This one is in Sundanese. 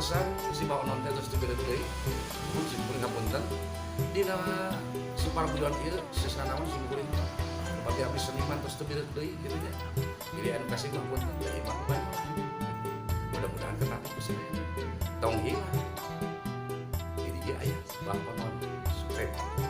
Alasan si Bah Onon teh terus diberi deui, mun sim kuring ngapunten dina si parabulan ieu sesana naon sim kuring bagi abdi seniman terus teu deui gitu nya. Jadi anu kasih mah punten da ieu mah banyak. Mudah-mudahan ketangkep ku sadayana. Tong hilang. Jadi dia aya Bah Onon Supremi.